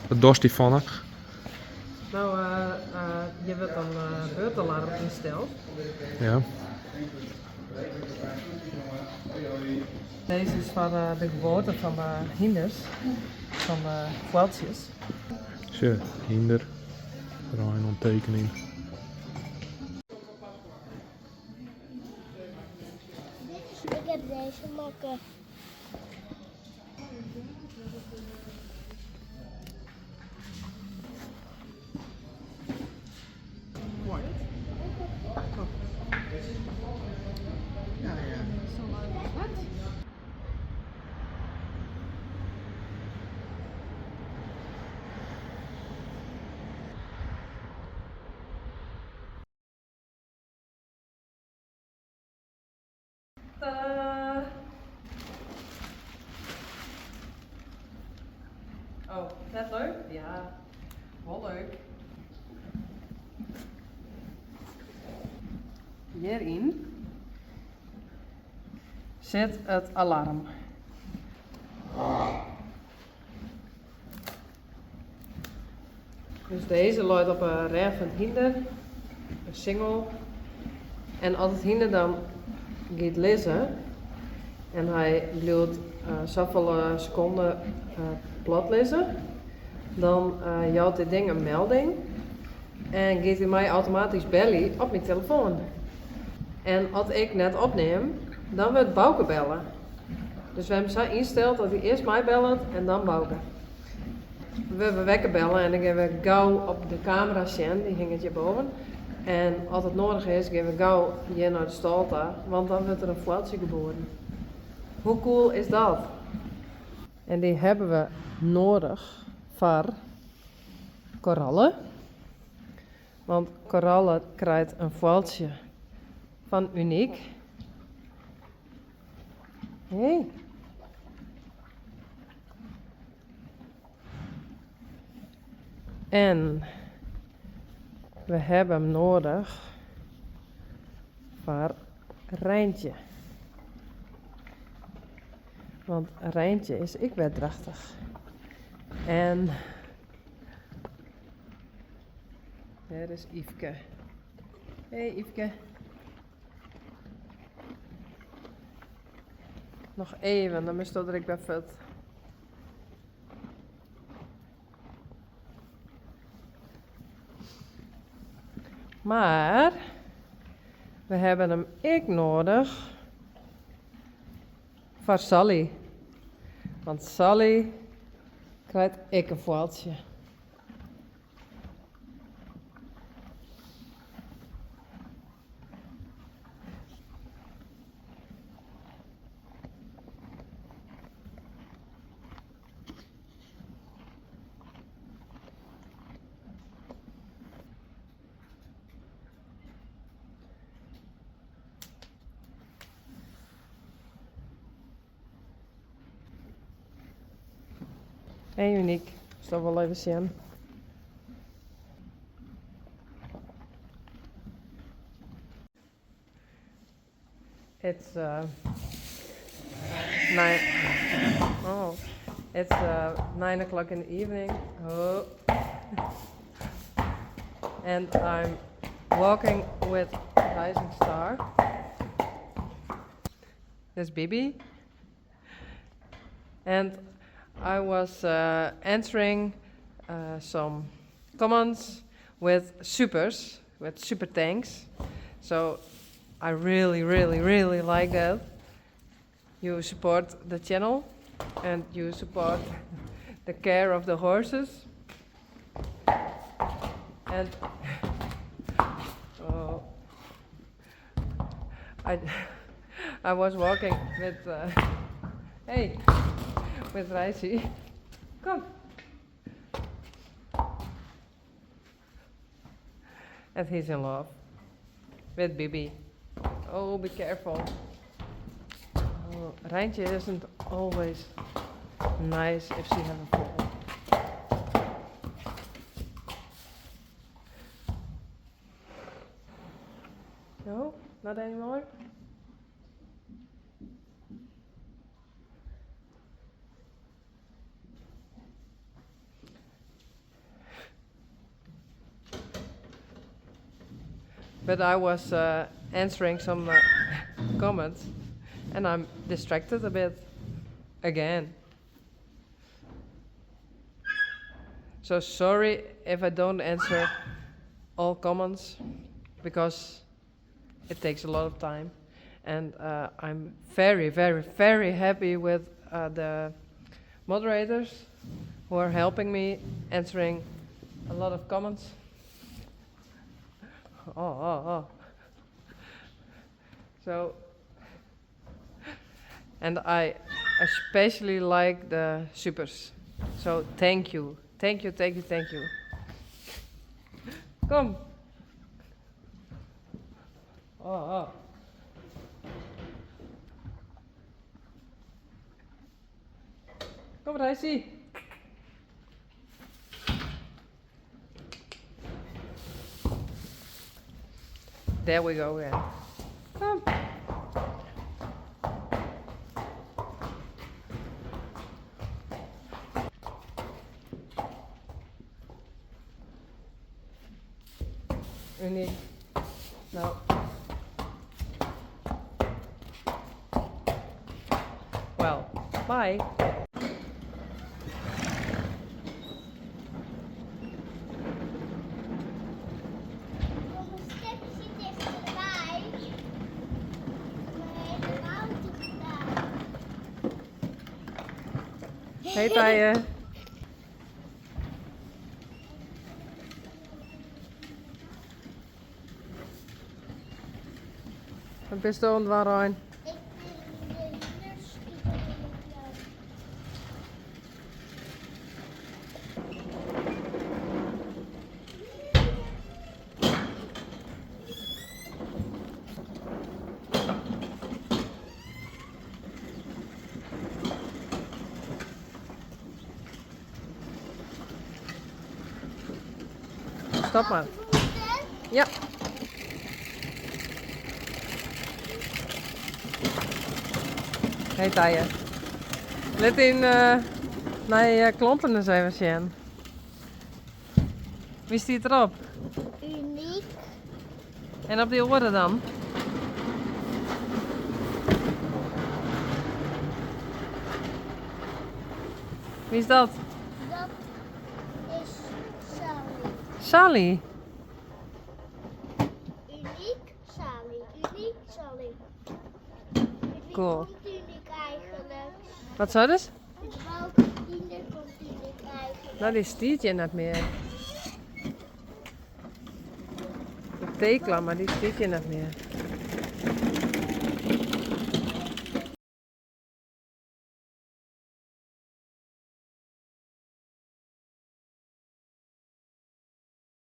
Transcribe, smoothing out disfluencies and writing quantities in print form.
Wat dochst Yvonne? No, hjir wurdt in beurtalarm ynsteld. Ja. Dizze is foar de geboarte fan de hynders, fan de foaltsjes. Sjoch, hynder, rein oan tekenjen. Ik heb deze makke. Tadaa! Oh, net leuk? Ja, wol leuk. Hjiryn sit it alarm. Dus dizze leit op 'e rêch fan it hynder, in singel. En as it hynder dan giet lizzen en hy bliuwt safolle sekonden plat lizzen, dan jout dit ding in melding en giet hy my automatysk belje op myn telefoan. En as ik net opnim, dan wurdt Bauke belle. Dus we hawwe him sa ynsteld dat hy earst my bellet en dan Bauke. We wurde wekker belle en dan gean we gau op de kamera sjen, dy hinget hjirboven. En as it noadich is, gean we gau hjir nei de stâl ta, want dan wurdt der in foaltsje geboren. Hoe cool is dat? En dy hawwe we noadich foar Koralle. Want Koralle krijt in foaltsje fan Uniek. Hey. En we hawwe him noadich foar Reintje. Want Reintje is ek wer drachtich. En dêr is Yfke. Hey Yfke. Noch even, dan moatsto der ek wer fuort. Mar we hawwe him ek noadich foar Sally. Want Sally krijt ek in foaltsje. Hey Uniek, sil wol even sjen. It's nine. Oh, it's 9 o'clock in the evening. Oh. And I'm walking with Rising Star. There's Bibi. And I was answering some comments with supers, with super thanks. So I really, really, really like that. You support the channel and you support the care of the horses. And oh, I was walking with hey, with Reisi. Kom. And he's in love with Bibi. Oh, be careful. Oh, Reintje isn't always nice if she have a fall. No, not anymore? But I was answering some comments and I'm distracted a bit again. So sorry if I don't answer all comments because it takes a lot of time. And I'm very, very, very happy with the moderators who are helping me answering a lot of comments. Oh. So, and I especially like the supers. So thank you. Thank you, thank you, thank you. Kom. Oh. Kom, Reisje. There we go again. Kom. Uniek. Nou. Well, bye. Nog een stepje dichterbij. Maar helemaal dichterbij. Hey Tije. Wat bist du oan it dwaan, Rein? Ik ben de nurse. Stop maar. Ja. Hey Tije. Lit yn nije klompen ris even sjen. Wie stiet derop? Uniek. En op dy oare dan? Wie is dat? Dat is Sally. Sally? Uniek Sally. Uniek Sally. Wie Cool. komt uniek eigenlijk? Wat sei dus? Welke hynder komt uniek eigenlijk? Nou, dy stiet hjir net mear. De Tekla, mar dy stiet hjir net mear.